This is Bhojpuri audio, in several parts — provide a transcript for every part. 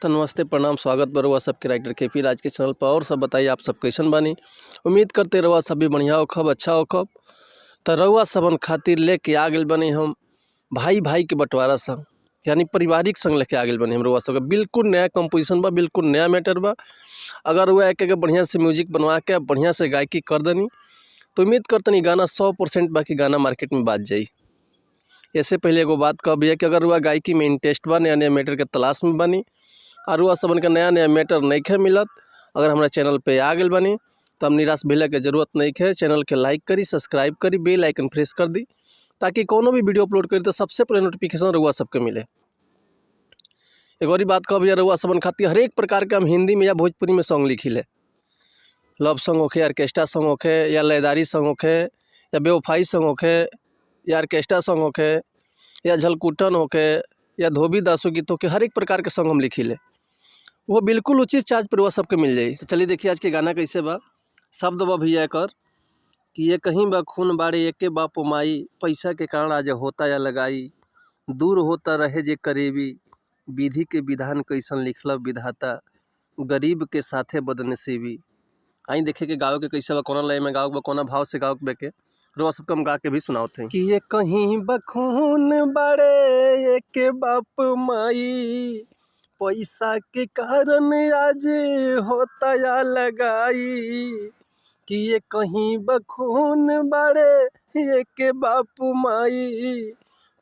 तो नमस्ते, प्रणाम, स्वागत बा रउआ सबके राइटर के पी राज के चैनल पर। और सब बताइए, आप सब कैसन बानी? उम्मीद करते रउआ सब भी बढ़िया होखब, अच्छा होखब। तो रउआ सबन खातिर लेके आ गेल बनी हम भाई भाई के बंटवारा संग, यानी पारिवारिक संग लेके आ गेल बनी हम रउआ सबके। बिल्कुल नया कंपोजिशन बा, बिल्कुल नया मैटर बा। अगर रउआ एक बढ़िया से म्यूजिक बनवा के बढ़िया से गायकी कर दनी तो उम्मीद करतनी गाना 100% बाकी गाना मार्केट में बाज जाई। इससे पहले एगो बात कहब भैया कि अगर रुआ गायकी में इंटरेस्ट बा, नया नया मैटर के तलाश में बानी और रुआ सबन के नया नया मैटर नइखे मिलत, अगर हमारा चैनल पे आ गेल बानी तो हम निराश भइला के जरूरत नइखे। चैनल के लाइक करी, सब्सक्राइब करी, बेल आइकन प्रेस कर दी ताकि कोनो भी वीडियो अपलोड करी तो सबसे पहले नोटिफिकेशन रुआ सबके मिले। एगो और बात कहब भैया, रउआ सबन खातिर हरेक प्रकार के हम हिंदी में या भोजपुरी में सॉन्ग लिखिले। लव सॉन्ग होखे, ऑर्केस्ट्रा सॉन्ग होखे, या लयदारी सॉन्ग होखे, या बेवफाई सॉन्ग होखे, या ऑर्केस्ट्रा सॉन्ग होखे, या झलकुटन होखे, या धोबी दासो गीत होखे, हर एक प्रकार के सॉन्ग हम लिखिले। वो बिल्कुल उचित चार्ज पर वह सबके मिल जाई। तो चलिए देखिए आज के गाना कैसे बा। शब्द बा भैया एकर कि ये कहीं बा खून बाड़े एके बाप माई, पैसा के कारण आज होता या लगाई, दूर होता रहे जे करीबी, विधि के विधान कैसन लिखल विधाता, गरीब के साथे बदनसीबी। आई देखे के गावे के कैसे बा, कौना लय में गावे के बा, कौना भाव से गावे के बा के रउआ सबके हम गा के भी सुनावत हई। कि ये कहीं बखून बाड़े एके बाप माई, पैसा के कारण आज होता या लगाई। कि ये कहीं बखून बाड़े एके बाप माई,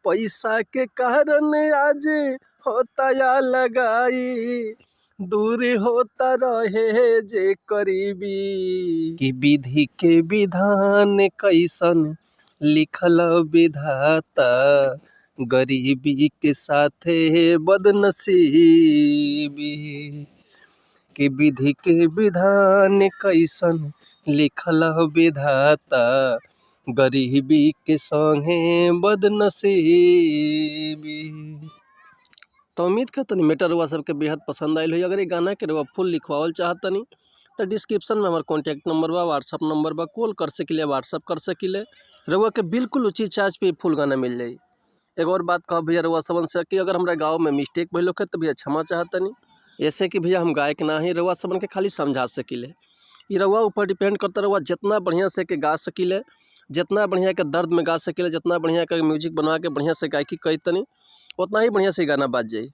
पैसा के कारण आज होता या लगाई, दूर होता रहे जे करीबी। कि विधि के विधान कैसन लिखल विधाता, गरीबी के साथे बदनसीबी। कि विधि के विधान कैसन लिखल विधाता, गरीबी के संगे बदनसीबी। तो उम्मीद करतनी मैटर रउआ सबके बेहद पसंद आयल होई। अगर ये गाना के रउआ फुल लिखवावल चाहतनी तो डिस्क्रिप्शन में हमार कॉन्टैक्ट नंबर बा, व्हाट्सअप नंबर बा, कॉल कर सकिले, व्हाट्सअप कर सकिले। रउआ के बिल्कुल उचित चार्ज पे फुल गाना मिल जाई। एगो और बात कहब भैया रउआ सबन से कि अगर हमरा गाँव में मिस्टेक भइल होखे तो भैया क्षमा चाहतनी। ऐसे कि भैया हम गायक ना ही, रउआ सबन के खाली समझा सकिले। ई रउआ ऊपर डिपेंड करता, रउआ जितना बढ़िया से के गा सकिले, जितना बढ़िया के दर्द में गा सकिले, जितना बढ़िया के म्यूजिक बनवा के बढ़िया से गायकी करी उतना ही बढ़िया से गाना बाज जाई।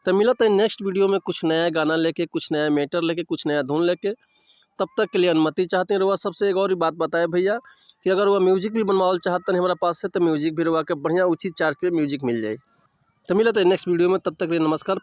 तो मिलत है नेक्स्ट वीडियो में कुछ नया गाना लेके, कुछ नया मैटर लेके, कुछ नया धुन लेके। तब तक के लिए अनुमति चाहते हैं रउआ सबसे। एक और बात बताए भैया कि अगर वह म्यूजिक भी बनवावल चाहते हैं हमारा पास से तो म्यूजिक भी रउआ के बढ़िया उचित चार्ज पे म्यूजिक मिल जाए। तो मिलत है नेक्स्ट वीडियो में, तब तक के लिए नमस्कार।